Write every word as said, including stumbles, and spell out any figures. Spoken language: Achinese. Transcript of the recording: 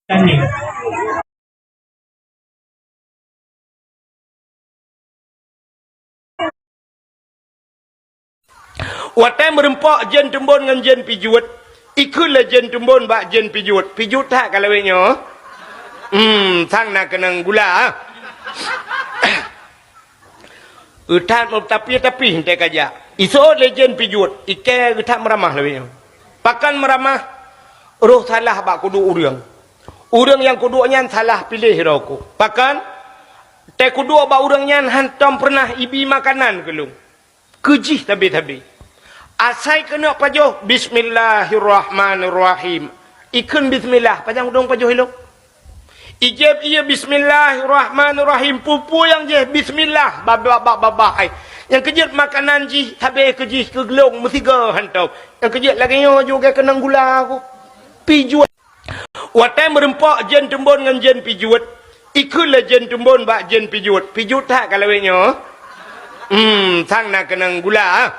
Watée meureumpok jén teumbon ngon jén pijuet, ikheun lé jén teumbon bak jén pijuet, "Pijuet that ka lawét nyoe?" "Hmm, sang na keunong gula." Euthat meutapih-tapih teuka jak. Iseuôt lé jén pijuet, ikheun euthat meuramah lawét nyoe. Pakon meuramah? Roh salah bak kuduek ureuëng. Ureuëng nyang kuduek nyan salah piléh droe ku. Pakon? Teukuduek bak ureuëng nyan hántom peureunah ibi makanan keu lôn. Keujih tabe-tabe. Asai keuneuk pajoh, "Bismillahirrahmanirrahim." Ikheun bismillah, pajan udong pajoh ilong. Ijép ié, "Bismillahirrahmanirrahim." Peue-peue nyang jih bismillah, babah-babah ai. Nyang keujeuet makanan jih, habéh keujih keu glong meusigoe hántom. Nyang keujeuet lagée nyoe juga keunong gula ku. Pijuet. Watée meureumpok jén teumbon ngon jén pijuet, ikheun lé jén teumbon bak jén pijuet, "Pijuet that ka lawét nyoe?" "Hmm, sang na keunong gula."